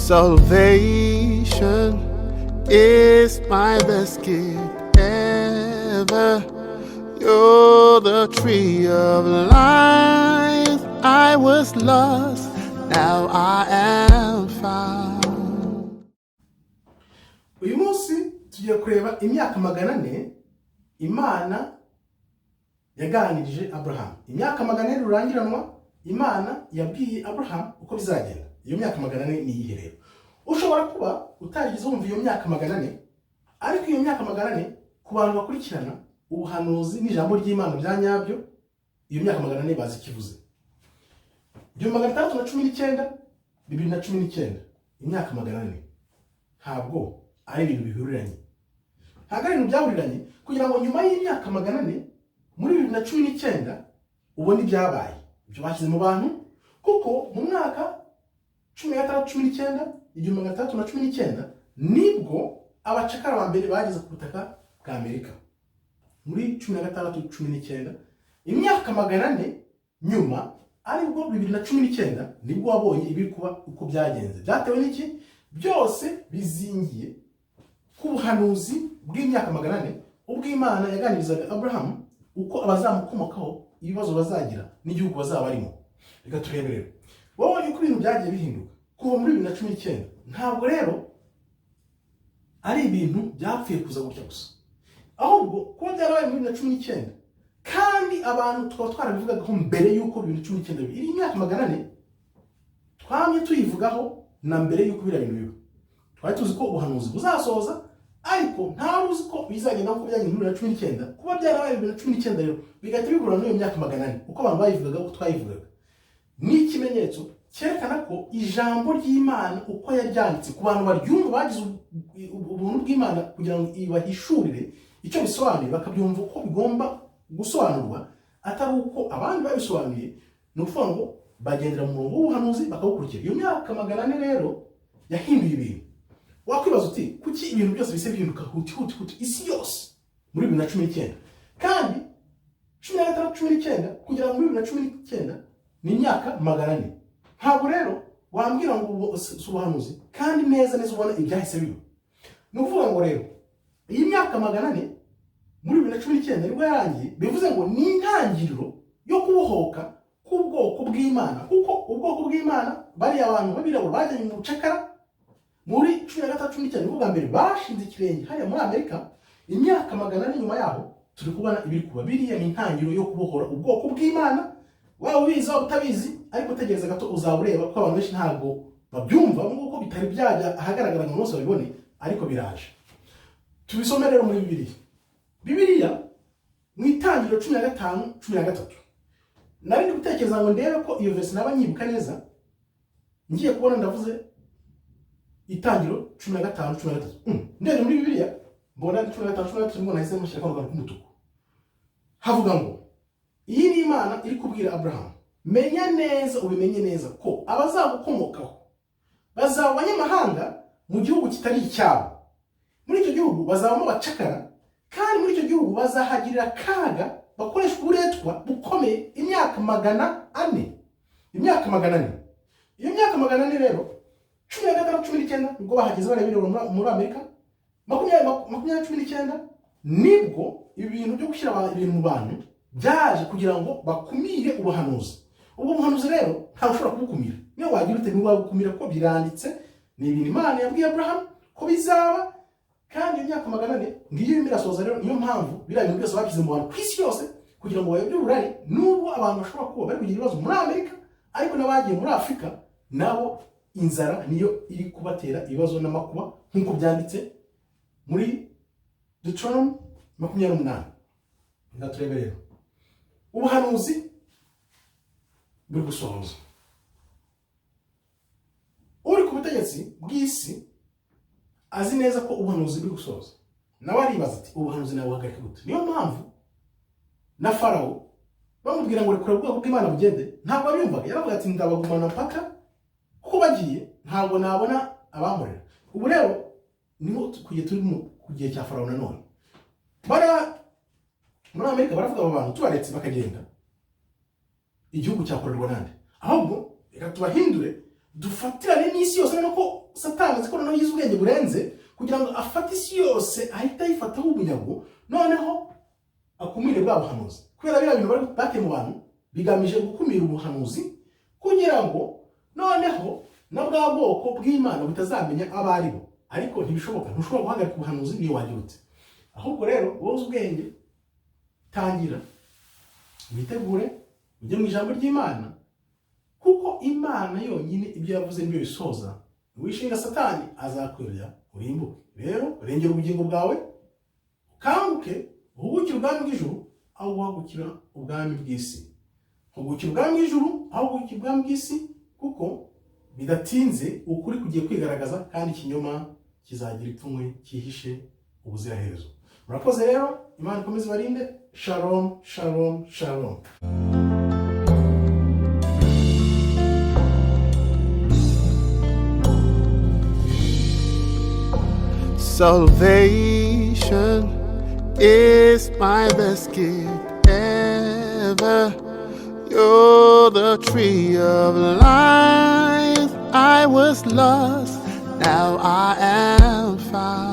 Salvation is my best gift ever. You're the tree of life. I was lost, now I am found. Uyu munsi tugiye kureba imyaka 400 Imana yaganirije Aburahamu. Imyaka 400 rurangiranwa Imana yabwiye Aburahamu uko bizagenda. Iyo myaka 400 ni iyihe rero? Ushobora kuba utarigeze wumva iyo myaka 400, ariko iyo myaka 400, ku bantu bakurikirana ubuhanuzi n'ijambo ry'Imana bya nyabyo, iyo myaka 400 bazi ikivuze. 1619, 2019, imyaka 400 ntabwo ari ibintu bihuriranye, ntabwo ari ibintu byahuriranye kugira ngo nyuma y'imyaka 400 muri 2019 ubone ibyabaye, ibyo bashyize mu bantu. Kuko mu mwaka 1619, 1619, nibwo abacakara ba mbere bageze ku butaka bwa Amerika. Muri 1619, imyaka 400 nyuma, aribwo 2019, nibwo wabonye ibiri kuba uko byagenze. Byatewe n'iki? Byose bizingiye ku buhanuzi bw'imyaka 400, ubw'Imana yaganirizaga Aburahamu uko abazamukomokaho ibibazo bazagira n'igihugu bazaba barimo. Reka turebe rero. Wabonye uko ibintu byagiye bihinduka kuva muri 2019. Ntabwo rero ari ibintu byapfuye kuza gutya gusa, ahubwo kuba byarabaye muri 2019 kandi abantu tukaba twarabivugagaho mbere y'uko 2019 biba, iri myaka 400 twamye tuyivugaho na mbere y'uko biriya bintu biba. Twari tuzi ko ubuhanuzi buzasohoza, ariko ntawe uzi ko bizagenda nk'uko byagenze muri 2019. Kuba byarabaye 2019 rero bigahita bihura n'iyo myaka 400 uko abantu bayivugaga, uko twayivugaga, ni ikimenyetso cyerekana ko ijambo ry'Imana uko yaryanditse, ku bantu baryumva bagize ubuntu bw'Imana kugira ngo ibahishurire icyo bisobanuye, bakabyumva uko bigomba gusobanurwa, atari uko abandi babisobanuye. Ni ukuvuga ngo bagendera mu murongo w'ubuhanuzi bakawukurikira. Iyo myaka 400 rero yahinduye ibintu. Wakwibaza uti: "Kuki ibintu byose bise bihinduka huti huti huti, isi yose, muri 2019?" Kandi 1619 kugera muri 2019 ni imyaka 400. Ntabwo rero wambwira ngo ubu si ubuhanuzi kandi neza neza ubona ibyahise biba. Ni ukuvuga ngo rero iyi myaka 400 muri 2019 nibwo yarangiye, bivuze ngo ni intangiriro yo kubohoka k'ubwoko bw'Imana, kuko ubwoko bw'Imana, bariya abantu b'abirabura bajyanye mu bucakara muri 1619, nibwo bwa mbere bashinze ikirenge hariya muri Amerika. Imyaka 400 nyuma yaho turi kubona ibiri kuba. Biriya ni intangiriro yo kubohora ubwoko bw'Imana, waba ubizi waba utabizi. Ariko tegereza gato uzaba ureba, ko abantu benshi ntabwo babyumva nk'uko bitari byajya ahagaragara ngo bose babibone, ariko biraje. Tubisome rero muri Bibiliya. Bibiliya mu Itangiriro 15:13. Nari ndi gutekereza ngo ndebe ko iyo verse naba nyibuka neza, ngiye kubona ndavuze Itangiriro 15:13. Ndebye muri Bibiliya mbona ni 15:13, mbona nahise mushyira kano kantu k'umutuku. Havuga ngo, iyi ni Imana iri kubwira Aburahamu: "Menya neza, ubimenye neza ko abazagukomokaho bazaba abanyamahanga mu gihugu kitari icyabo. Muri icyo gihugu bazabamo abacakara, kandi muri icyo gihugu bazahagirira akaga, bakoresha uburetwa bukomeye imyaka 400." Imyaka 400. Iyo myaka 400 rero, 1619 nibwo bahageze barabireba muri Amerika. 2019 nibwo ibi bintu byo gushyira ibintu mu bantu byaje kugira ngo bakumire ubuhanuzi. Ubwo buhanuzi rero ntawe ushobora kubukumira, niyo wagira ute ntiwabukumira, ko biranditse, ni ibintu Imana yabwiye Aburahamu ko bizaba. Kandi iyo myaka 400 ngiyo irimo irasoza. Rero niyo mpamvu biriya bintu byose babishyize mu bantu ku isi yose kugira ngo bayobye uburari. Nubwo abantu bashobora kuba bari kugira ibibazo muri Amerika, ariko n'abagiye muri Afurika nabo inzara niyo iri kubatera ibibazo n'amakuba, nk'uko byanditse muri Deuteronomy 28. Reka turebe rero, ubuhanuzi buri gusohoza. Uri ku butegetsi bw'isi azi neza ko ubuhanuzi buri gusohoza, nawe aribaza ati: "Ubuhanuzi nabuhagarika gute?" Niyo mpamvu na Farawo bamubwira ngo rekura ubwoko bw'Imana bugende, ntabwo abiyumvaga. Yaravuga ati: "Ndabagumana mpaka kuko bagiye ntabwo nabona abankorera." Ubu rero niho kujya turi ku gihe cya Farawo nanone. Bara muri Amerika baravuga: "Aba bantu tubaretse bakagenda, igihugu cyakorerwa nande? Ahubwo reka tubahindure Dufatirane n'isi yose, noneho ko Satani azi ko noneho yize ubwenge burenze, kugira ngo afate isi yose ahite ayifataho ubunyago, noneho akumire bwa buhanuzi. Kubera biriya bintu bari bateye mu bantu bigamije gukumira ubuhanuzi, kugira ngo noneho na bwa bwoko bw'Imana butazamenya abo ari bo. Ariko ntibishoboka, ntushobora guhagarika ubuhanuzi niyo wagira ute. Ahubwo rero wowe uzi ubwenge, tangira witegure, ujye mu ijambo ry'Imana, kuko Imana yonyine ibyo yavuze nibyo bisoza. Wishinga Satani azakuyobya urimbuke. Rero rengera ubugingo bwawe, ukanguke, uhugukire ubwami bw'ijuru aho guhagukira ubwami bw'isi. Hugukira ubwami bw'ijuru aho guhugukira ubwami bw'isi, kuko bidatinze ukuri kugiye kwigaragaza, kandi ikinyoma kizagira ipfunwe cyihishe ubuziraherezo. Murakoze rero, Imana ikomeze ibarinde. Shalom, shalom, shalom. Salvation is my best gift ever. You're the tree of life. I was lost, now I am found.